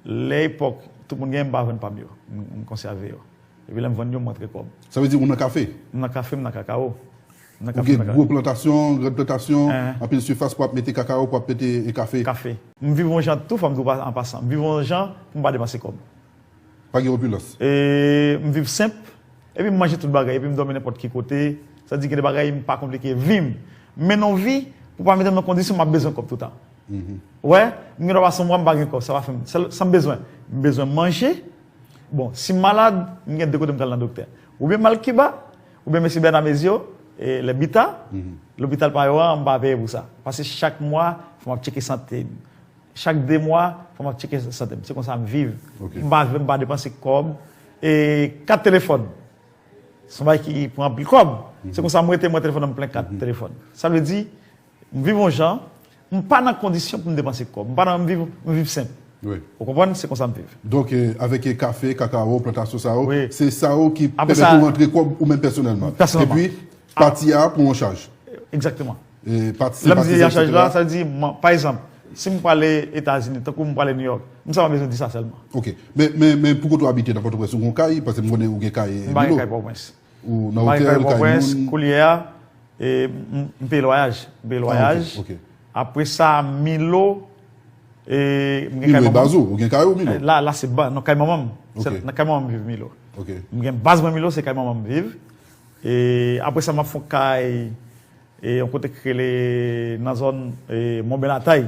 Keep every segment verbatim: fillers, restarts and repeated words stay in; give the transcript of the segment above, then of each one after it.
Lè epòk, tout moun genyen, m pa vann pa m yo. M, m konsève yo. Epi lè m vann yo, m rantre kòb. Sa vle di ou nan kafe? M nan kafe, m nan kakawo. M nan Ou kafe, m gen nan gwo kakawo. Plantasyon, grande plantasyon, Hein. Anpil sifas pou ap mete kakawo, pou ap mete e kafe. Kafe. M viv yon jan tou, fò m di w pa- an pasan. M viv yon jan pou m pa depanse kòb. Pa gen opilans. E, m viv senp. Epi m manje tout bagay. Epi m dòmi nenpòt ki kote. Sa di gen de bagay m pa konplike vi m. Men nan vi, pou pa mete m nan kondisyon, m ap bezwen kòb toutan. Ou wè, m gen dwa pase yon mwa m pa gen kòb, sa pa fè m. Sèl sa m bezwen. M bezwen manje. Bon, si m malad, m gen de kote m pral nan doktè. Oubyen m al Kiba, oubyen mesye Bernard Mezio, e, Lèbita, lopital pa yo a, m pa peye pou sa. Paske chak mwa, fò m ap tcheke sante m. Chak de mwa, fò m ap tcheke sante m. Se konsa m viv. M pa, m pa depanse kòb. E kat telefòn, se yon bagay ki pran anpil kòb. Se konsa m rete, mwen telefòn nan m plen kat telefòn. Sa vle di, m viv yon jan, m pa nan kondisyon pou m depanse kòb. M pa nan, m viv, m viv senp. Ou konprann? Se konsa m viv. Donk, e, avèk e kafe, kakawo, plantasyon sa yo, se sa yo ki pèmèt ou rantre kòb ou menm pèsonèlman. Epi, pati a pran yon chaj. Egzakteman. E, pati, se Lè m pati di sa, an chaj la, etsetera. Sa vle di, mwen, pa egzanp, si m prale Etazini, tankou m prale New York, m sèlman bezwen di sa sèlman. Ok. Men, men, men pou kote w abite nan Pòtoprens, ou gon kay? Paske m konnen ou gen kay e M pa gen Milo. Kay Pòtoprens. Ou nan M pa gen kay otèl, kay Pòtoprens, moun? Koulye a, e, m, m peye lwayaj. M peye Ah, lwayaj. Ok, ok. Apre sa, Milo, e, m gen kay Milo e manman m. Baz ou? Ou gen kay ou Milo? La, la se ba, nan kay manman m. Se Ok. Nan kay manman m viv Milo. Ok. M gen baz mwen Milo, se kay manman m viv. E, apre sa, m ap fè yon kay e yon kote k rele nan zòn e Mont Bèlatay.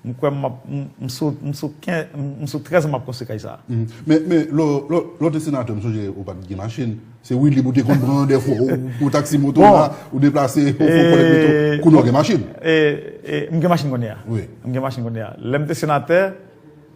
M kwè m ap, m, m sou, m sou kenz, m sou trèz an m ap konstwi kay sa a. Men, men, lè w, lè w, lè w te senatè, m sonje ou pa t gen machin. Se Wilib ou te konn pran dèfwa, ou pran taksi moto la, ou deplase, ou fè w kolèk moto. Kounye a w gen machin. E, e, m gen machin kounye a. Wi. M gen machin kounye a. Lè m te senatè,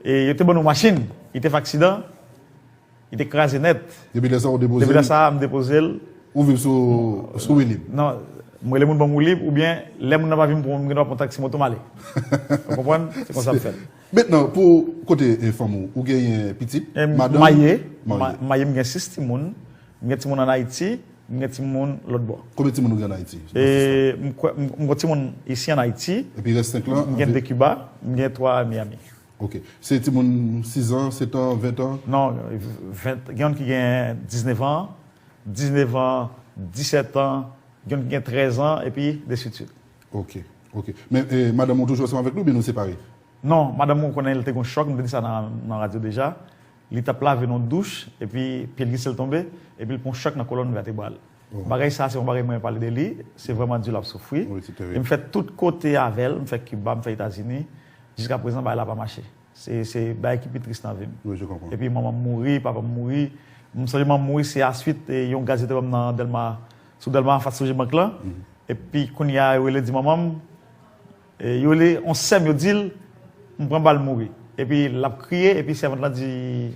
e yo te ban nou machin, li te fè aksidan. Li te kraze nèt. Depi lè sa a, ou depoze l? Depi lè sa a, m depoze l. Ou viv sou, sou Wilib? Non, m rele moun ban m Wilib, oubyen lè moun nan pa vin pran m, m gen dwa pran taksi moto m ale. Ou konprann? Se konsa m fè l. Mentnan, pou kote e, fanm ou, ou genyen pitit? Madanm? M marye. M marye, m gen sis timoun. M gen timoun ann Ayiti, m gen timoun lòt bò. Konbyen timoun ou gen ann Ayiti? E, m kwè, m, m gen timoun isi ann Ayiti. Epi rès senk lan? M gen de Kiba, m gen twa Miami. Ok. Se timoun sis an, sèt an, ven an? Non, ven, gen youn ki gen diznèf an, diznèf an, disèt an, gen youn ki gen trèz an, epi de swit swit. Ok, ok. Men e, madanm ou toujou ansanm avèk li oubyen nou separe? Non, madanm mwen, ou konnen, li te gen yon chòk, m te di sa nan, nan radyo deja. Li t ap lave nan yon douch, epi pye l glise, l tonbe, epi l pran yon chòk nan kolòn vètebral. Bagay sa a, se yon bagay mwen pale de li, se vrèman di l ap soufri. E m fè tout kote avè l, m fè Kiba, m fè Etazini, jiskaprezan bagay la pa mache. Se, se bagay ki pi tris nan vi m. Epi manman m mouri, papa m mouri. M sonje manman m mouri, se aswit e, yon gaz yo te ban m nan Dèlma, sou Dèlma, anfas Sogebank lan. Epi kounye a, yo rele di manman m, E, yo rele yon sè m, yo di l, m pran bal, m mouri. Epi l ap kriye, epi sèvant lan di,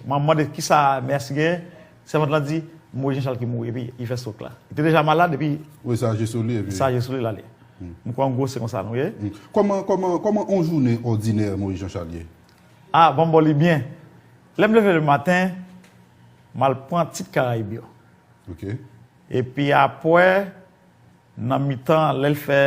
m ap mande kisa mèsi genyen, sèvant lan di, Moyiz Janchal ki mouri, epi li fè swòk la. Li te deja malad, epi Wi, sa aji sou li, epi sa aji sou li, l ale. M kwè an gwo se konsa nou ye. Kòman, kòman, kòman yon jounen òdinè Moyiz Janchal ye? A, ban m ba w li byen. Lè m leve lematen, m al pran tit Karayib yo. Ok. Epi apre, nan mitan, lè l fè,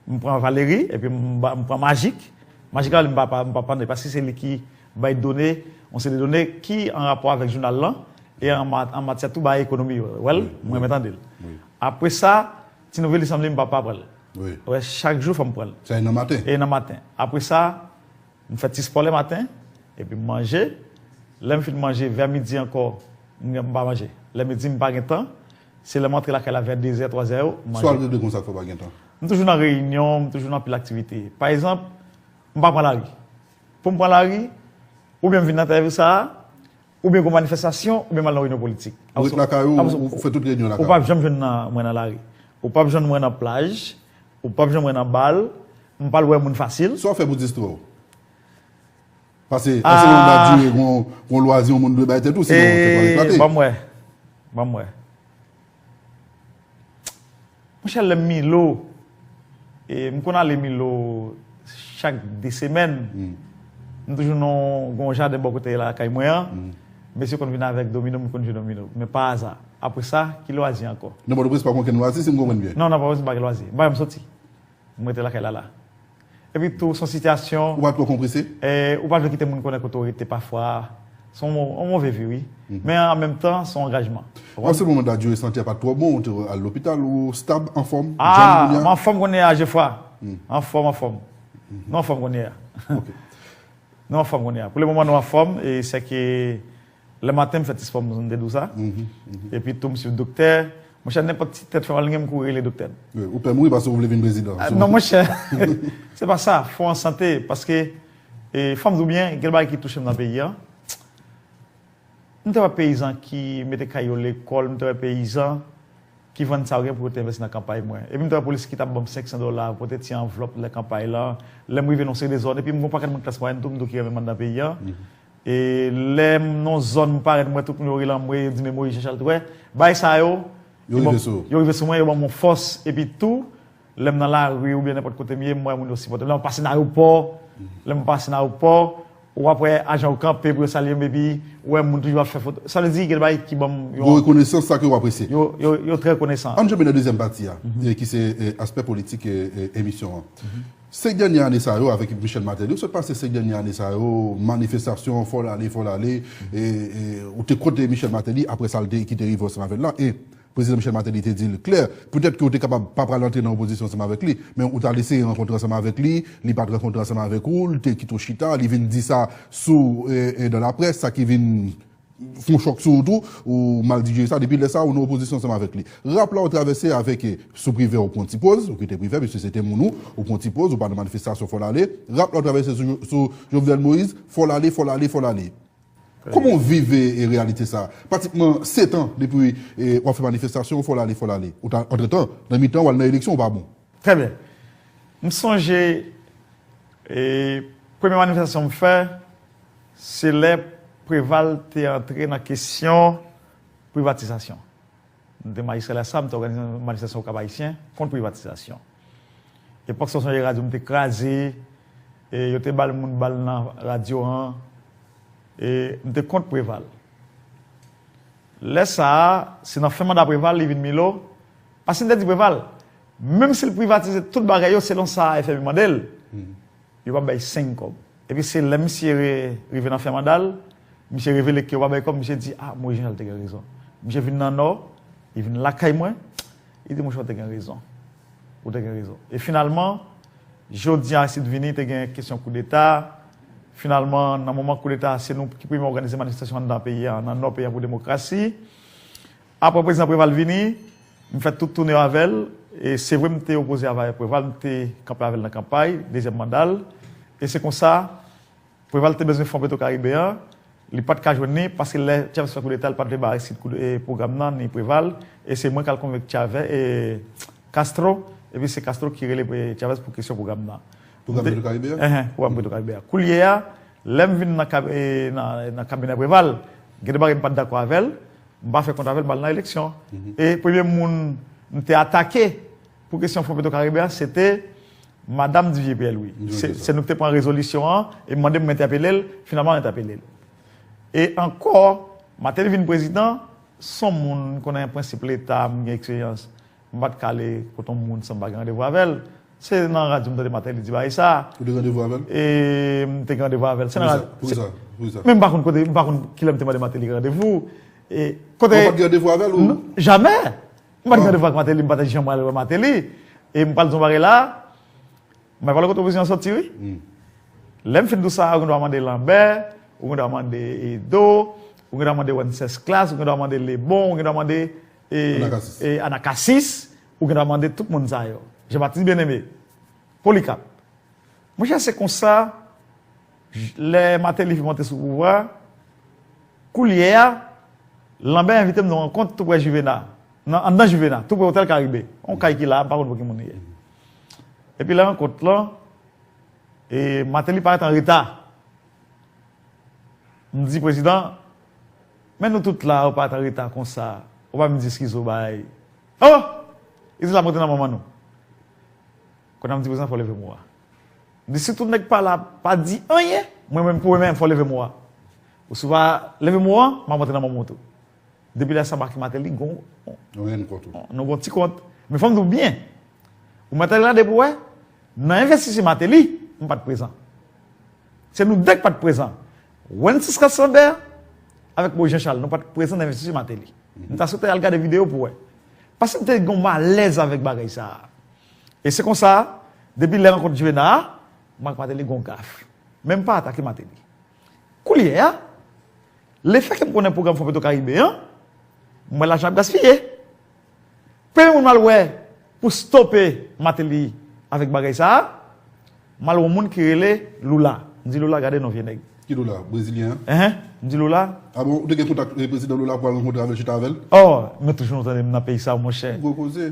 m pran Valérie, epi m ba, m pran Magic. Magic la, m pa, pa, m pa pann li, paske se li ki bay done, yon seri de done ki an rapò avèk jounal lan, e an ma-, an matyè tou bagay ekonomi yo. Wè l, m renmen tande l. Apre sa, Ti Nouvèlis an li, m pa, pa pran l. Wè, chak jou, fò m pran l. Sa e nan maten? E nan maten. Apre sa, M fè ti spò lè maten, epi m manje. Lè m fin manje, vè midi ankò, m, m pa manje. Lè midi, m pa gen tan. Se lè m antre lakay la vè dezè, twazè yo, m manje. Sa w ap regle konsa k fè w pa gen tan? M toujou nan reyinyon, m toujou nan anpil aktivite. Pa egzanp, m pa pran lari. Pou m pran lari, oubyen m vin nan entèvyou sa a, oubyen gon manifestasyon, oubyen m al nan reyinyon politik. Ou ret lakay ou, ou fè tout reyinyon lakay ou. Ou p ap janm jwenn nan, mwen nan lari. Ou p ap jwenn mwen nan plaj, ou p ap jwenn mwen nan bal, m pa al wè moun fasil. Sa w fè pou distrè w? Paske, paske yon bagay dire gon, gon lwazi yon moun dwe bay tèt ou, sinon tèt ou ap eklate. Ban m wè. Ban m wè. Monchè, lè m Milo, e, m konn ale Milo chak de semèn. M toujou nan yon jaden bò kote lakay mwen an. Mesye konn vin avèk domino, m konn jwe domino. Men pa aza. Apre sa, ki lwazi ankò? Nan Pòtoprens pa gen okenn lwazi, si m konprann byen. Non, nan Pòtoprens pa gen lwazi. M pa janm soti. M rete lakay la la. Epi tou, se yon sitiyasyon. Ou pa twò konprese? E, ou pa vle kite moun konnen kote w rete pafwa. Se yon mo- yon move vi, wi. Men an menm tan, se yon angajman. An se moman la, diri sante a pa t twò bon, ou te al lopital, ou stab, anfòm, Ah, janm kounye a? Mwen anfòm kounye a, Jefra. Anfòm, anfòm. Nou anfòm kounye a. Nou anfòm kounye a. Pou le moman, nou anfòm, e se ke le maten, m fè ti spò, m te di w sa. Epi tou, m swiv doktè. Monchè, nenpòt ti tèt fè mal, m kouri rele doktè. Wi, ou pè mouri paske ou vle vin prezidan. Ah, non, monchè. Se pa sa, fò an sante, paske, e, fò m di w byen, gen bagay ki touche m nan peyi a. M te wè peyizan ki mete kay yo lekòl, m te wè peyizan ki vann sa yo gen pou yo te envesti nan kanpay mwen. Epi m te wè polis ki t ap ban m senk san dola pou te ti anvlòp lè kanpay lan. Lè m rive nan yon seri de zòn, epi m gen yon pakèt moun klas mwayèn tou, m tou ki renmen m anndan peyi a. E lè m nan yon zòn, m parèt, m wè tout moun yo rele anmwe, yo di men Moyiz Jan Chal tou wè. Bagay sa yo, Yo yo ban- rive sou ou. Yo rive sou mwen, yo ban m yon fòs, epi tou, lè m nan lari oubyen nenpòt kote m ye, m wè moun yo sipòte m. Lè m pase nan ayewopò, lè m pase nan ayewopò, ou ap wè ajan yo kanpe pou yo salye m, epi ou wè moun toujou ap fè foto. Sa vle di, gen de bagay ki ban m Yo yon rekonesan, sa ke w apresye. Yo, yo, yo trè rekonesan. Ann janbe nan dezyèm pati a, e, ki se, e, aspè politik, e, e, emisyon an. Senk dènye ane sa yo, avèk Michel Martelly, ou sot pase senk dènye ane sa yo, manifestasyon, fò l ale, fò l ale, e, e, ou te kont Michel Martelly, apre sa l te, ki te rive ansanm avè l la, e prezidan Michel Martelly te di l klè, petèt ke ou te kapab pa pral antre nan opozisyon ansanm avèk li, men ou t al eseye rankontre ansanm avèk li, li pa t rankontre ansanm avèk ou, li te kite w chita, li vin di sa sou, e, e, dans la presse, sa ki vin fè yon chòk sou ou tou, ou mal dijere sa, depi lè sa, ou nan opozisyon ansanm avèk li. Rap la ou travèse avèk, e, sou Privè, ou pran ti poz, ou kite Privè, piske se te moun ou, ou pran ti poz, ou pa nan manifestasyon, fò l ale. Rap la ou travèse sou, sou Jovenel Moïse, fò l ale, fò l ale, fò l ale. Kòman w viv, e, e, reyalite sa? Pratikman sèt an depi, e, w ap fè manifestasyon, fò l ale, fò l ale. Ou ta, antretan, nan mitan, w al nan eleksyon, ou pa bon. Trè byen. M sonje, e, premye manifestasyon m fè, se lè Preval te antre nan kesyon privatizasyon. M te majistra lè sa, m te òganize yon manifestasyon Okap Ayisyen kont privatizasyon. Epòk sa, w sonje radyo m te kraze, e yo te ba l moun bal nan radyo an, e m te kont Preval. Lè sa a, se nan fen manda Preval, li vin Milo, paske m te di Preval, menm si l privatize tout bagay yo selon sa F M I mande l, yo p ap bay senk kòb. Epi se lè misye re- rive nan fen manda l, misye revele ke yo pa bay kòb, misye di, a, Moyiz Jan Chal te gen rezon. Misye vin nan Nò, li vin lakay mwen, li di, monchè, ou te gen rezon. Ou te gen rezon. E finalman, jodi a, Aristide vini, te gen kesyon koudeta. Finalman, nan moman koudeta, se nou ki premye òganize manifestasyon anndan peyi a, nan Nò peyi a pou demokrasi. Apre prezidan Preval vini, m fè tout toune yo avè l. E se vre, m te opoze avè Preval, m te kanpe avè l nan kanpay, dezyèm manda l. E se konsa, Preval te bezwen Fon Petro Karibe an, li pa t ka jwenn li, paske lè Chavez fè koudeta, li pa t vle ba Aristide kou- e pwogram nan, ni Preval. E se mwen k al konvenk Chavez, e Castro, epi se Castro ki rele, e, Chavez pou kesyon pwogram nan. Pwogram Petro Karibe a? Enhen, pwogram Petro Karibe a. Koulye a, lè m vin nan, kab- e, nan, nan kabinè Preval, gen de bagay m pa t dakò avè l, m pa fè kont avè l, m al nan eleksyon. E premye moun m te atake pou kesyon Fon Petro Karibe a, se te Madam Duvivier Pierre-Louis. Se, se nou ki te pran rezolisyon an, e m mande m entèpele l, finalman m entèpele l. E ankò, Martelly vin prezidan, se yon moun m konnen prensip Leta, m gen eksperyans, m pa t ka ale kote yon moun san m pa gen randevou avè l. Se nan radyo m tande Martelly di bagay sa. Ou te gen randevou avè l? E m te gen randevou avè l. Se nan radyo. Poukisa? Poukisa? Men m pa konn kote, m pa konn kilè m te mande Martelly randevou. E kote. Ou pa t gen randevou avè l ou? Non, jamè. M pa t gen randevou ak Martelly, m pa t janm al wè Martelly. E m pral di yon bagay la, m pa pale kote opozisyon an soti, wi. Lè m fin di w sa, ou gen dwa mande Lambert, ou gen dwa mande Edo, ou gen dwa mande Wencesclass, ou gen dwa mande Lebon, ou gen dwa mande, e, Anacasis. E, Anacasis, ou gen dwa mande tout moun sa yo. Jean-Baptiste Bien-Aimé, Polycarpe. Monchè, se konsa, j- lè Martelly vin monte sou pouvwa, koulye a, Lambert envite m nan yon rankont tou prè Juvena, nan, anndan Juvena, tou prè Otèl Karibe. Yon kay ki la, m pa konn pou ki moun li ye. Epi lè rankont lan, e, Martelly parèt an reta. M di, prezidan, men nou tout la, ou parèt an reta konsa, ou pa vin di eskize w bay. Oh! Li di l ap monte nan manman nou. Kounye a m di, prezidan, fò w leve mo a. M di, si tout nèg pa la, pa di anyen, mwen menm, pou mwen menm, fò w leve mo a. Ou si w pa leve mo a, m ap monte nan manman w tou. Depi lè sa, m ak Martelly gon, nou gon ti kont. Men fò m di w byen, ou Martelly la depi w wè, nan envestisè Martelly, M pa t prezan. Se nou de k pa t prezan. Wences Cassambert avèk Moïse Jean Charles, nou pa t prezan nan envestiti Martelly. M ta swete al gade videyo pou wè. Paske m te gen yon malèz avèk bagay sa a. E se konsa, depi lè rankont Juvena a, Marc Martelly gen yon gaf. Men m pa atake Martelly. Koulye a, lefètke m konnen pwogram Fon Petro Karibe an, m wè lajan ap gaspiye. Premye moun m al wè pou stope Martelly avèk bagay sa a, m al wè yon moun ki rele Lula. M di Lula, gade non vye nèg. Ki Lula? Brezilyen an? Enhen, m di Lula. Ah bon, ou te gen kontak eh, prezidan Lula pou al rankontre avè l, chita avè l? Oh, men toujou nou tande m nan peyi sa a, monchè. Gwo koze.